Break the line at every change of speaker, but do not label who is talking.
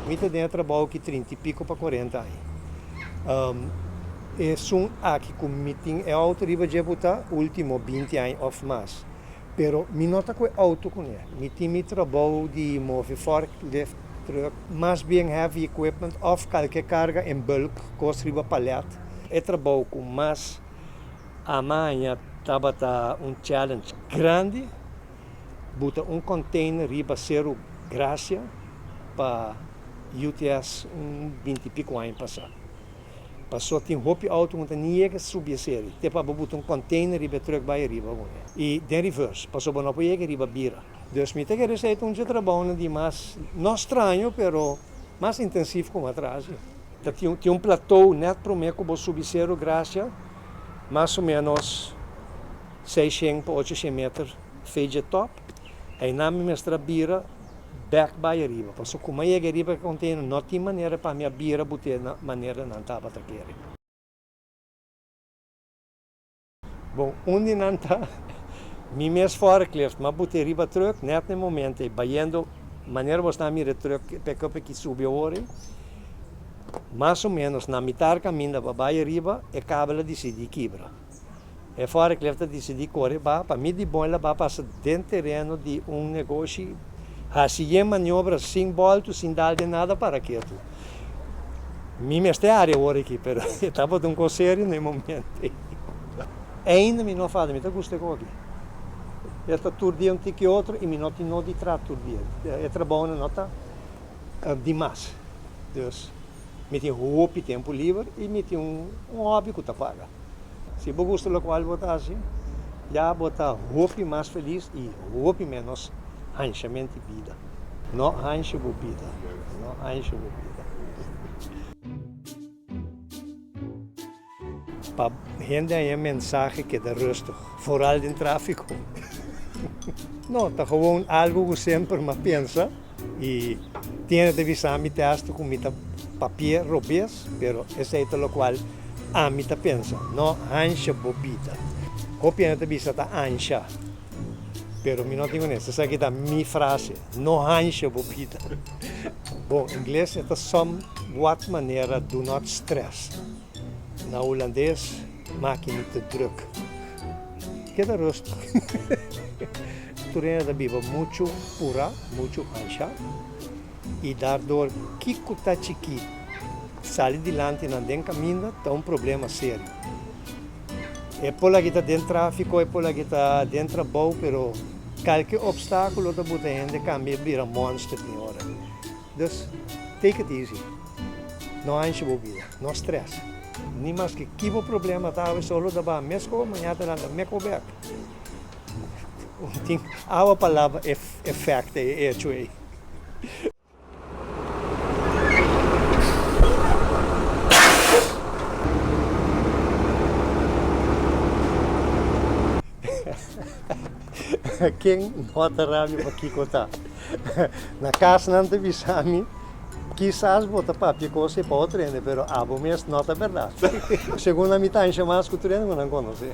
Mi ta den e trabou aki trinta i piko pa kuarenta aña. Esun aki ku mi tin e outo riba dje bo ta ultimo binti aña òf mas. Pero mi no ta ku e outo kuné. Mi tin mi trabou di move forklift truck, mas bien heavy equipment òf kalke karga en bulk, kos riba palet. E trabou ku mas amaña tabata un challenge grandi, buta un container riba Seru Gracia pa UTS un binti pico aña pasa. Paso tin hopi auto cu ta ni yega subi e seri, te pa bo buta un container riba e truck bay ariba wunde. Y den reverse, paso bo no por yega riba bira. Dus mi ta kere esey ta un dje trabounan di mas, no straño, pero mas intensief cu atras. Ta tin un plateau net prome cu bo subi Seru Gracia, mas o menos seishen pa ochoshen meter fei dje top. Einan mi mester a bira bek bai ariba, pasobra ku mi a yega riba e container no tin manera pa mi a bira bot'é na manera nan tabata kere. Bon, un di nan ta mi mes forklift, m'a bot'é riba truck net na e momento ei, bayendo manera bo sta mira e truck, e pickup aki subi awor ei, mas o menos na mitar caminda pa bai ariba e kabel a disidí kibra. E forklift a disidí kore ba, pa mi di bon el a ba pasa den tereno di un negoshi, hasi yen maniobra sin bòltu, sin dal den nada para ketu. Mi mester ari awor aki, pero e tabata un kos serio na e momento ei. Ainda mi no fada, mi ta gusta e kos aki. E ta tur dia un tiki otro i mi no tin no di traha tur dia. E trabounan no ta dimas. Dus mi tin hopi tempu liber i mi tin un hòbi ku ta paga. Si bo gusta lokual bo ta hasi, ya bo ta hopi mas felis i hopi ménos hanshamento di bida. No hansha bo bida, no hansha bo bida. Pa hende haña mensahe keda rustig, foral den tráfiko. No, ta gewoon algu ku semper m'a pensa i tin hende ta bisa mi te hasta ku mi ta papia robes, pero esei ta lokual ami ta pensa. No hansha bo bida. Hopi hende ta bisa ta ansha, pero mi no tin kunes. Esaki ta mi frase, no hansha bo bida. Bon, ingles e ta somewhat manera do not stress. Na hulandes, maak je niet te druk. Keda rustig. Tur hende ta biba muchu purá, muchu anshá, i daardoor kiko ta chikí sali dilanti nan den kaminda ta un problema serio. E por laki ta den tráfiko, e por laki ta den trabou, pero kalke opstákulo ta buta hende kambia bira monster tin ora. Dus, take it easy. No ansha bo bida, no stress. Ni maske ki bo problema ta awe solo ta baha mesko, mañana ta lanta meko bek. Tin awa pa laba e effect ei, e hecho ei. Ken no ta rabia pa kiko ta? Na kas nan ta bisa mi, kisas bo ta papia kos ei pa otro hende, pero abo mes no ta bèrdat. Segun nan mi ta ansha mas ku tur hende ku nan konosé.